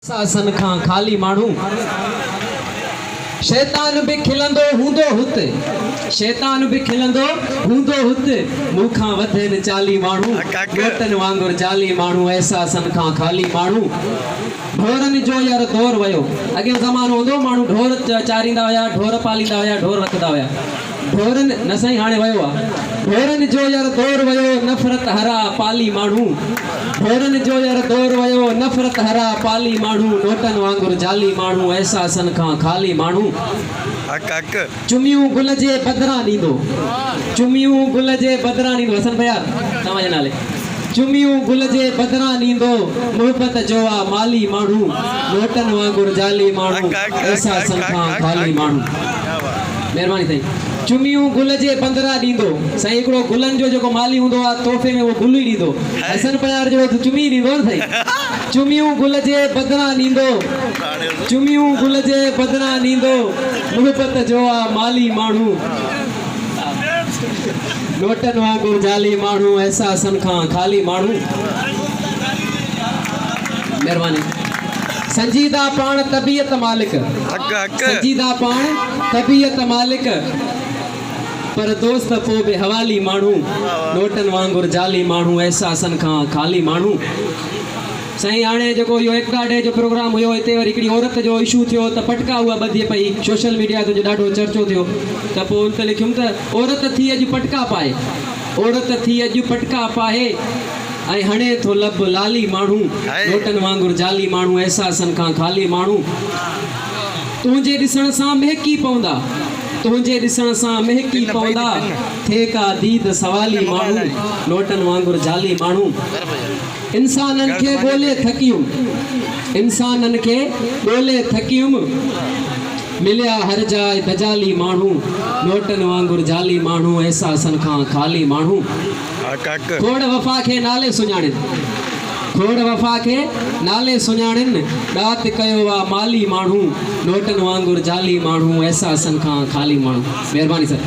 احساسن کان خالي ماڻهو. شيطان به کلندو هوندو هت. شيطان به کلندو هوندو هت. مون کان وڌين چالي ماڻهو. نوٽن وانگر جعلي ماڻهو احساسن کان خالي ماڻهو. ڍورن جو يار دور ويو. اڳيون زمانو هوندو هو ماڻهو ڍور چاريندا هيا، ڍور پاليندا هيا، ڍور رکندا هيا. ڍورن نه سائين هاڻي ويو آ. ڍورن جو يار دور ويو نفرت هرا پالي ماڻهو. ڍورن جو يار دور ويو نفرت هرا پالي ماڻهو نوٽن وانگر جعلي ماڻهو احساسن کان خالي ماڻهو. حق حق. چميون گل جي بدران ڏيندو چميون گل جي بدران ڏيندو حسن ڀيا توهان جي نالي چميون گل جي بدران ڏيندو محبت جو آ مالي ماڻهو نوٽن وانگر جعلي ماڻهو احساسن کان خالي ماڻهو. مهرباني سائين. چميون گل جي بندرا ڏيندو. سائين هڪڙو گلن جو جيڪو مالهي هوندو آ تحفي ۾ اهو گل ئي ڏيندو. حسن پيار جهڙو ته چمي ئي ڏيندو نه سائين. چميون گل جي بدران ڏيندو. چميون گل جي بدران ڏيندو. محبت جو آ مالهي ماڻهو. نوٽن وانگر جعلي ماڻهو احساسن کان خالي ماڻهو. مهرباني. سنجيده پاڻ طبيعت مالڪ. سنجيده پاڻ طبيعت مالڪ پر دوست پوء به حوالي ماڻهو نوٽن وانگر جعلي ماڻهو احساسن کان خالي ماڻهو. سائين هاڻي جيڪو اهو ايڪتا ڊي جو پروگرام هيو هتي وري هڪڙي عورت جو اشو ٿيو ته پٽڪا اها ٻڌي پئي سوشل ميڊيا تي جو ڏاڍو چرچو ٿيو ته پوء ان تي لکيم ته عورت ٿي اڄ پٽڪا پائي عورت ٿي اڄ پٽڪا پائي ۽ هڻي ٿو لب لالي ماڻهو نوٽن وانگر جعلي ماڻهو احساسن کان خالي ماڻهو تنهنجي ڏسڻ سان مهڪي پوندا تنهنجي ڏسڻ سان مهڪي پوندا ٿئي ڪا ديد سوالي ماڻهو نوٽن وانگر جعلي ماڻهو انسانن کي ڳولي ٿڪيم انسانن کي ڳولي ٿڪيم مليا هر جاء دجالي ماڻهو نوٽن وانگر جعلي ماڻهو احساسن کان خالي ماڻهو. کوڙ وفا کي نالي سڃاڻين کوڙ وفا کي نالي سڃاڻين ڏات ڪيو آ مالي ماڻهو نوٽن وانگر جعلي ماڻهو احساسن کان خالي ماڻهو مهرباني سر.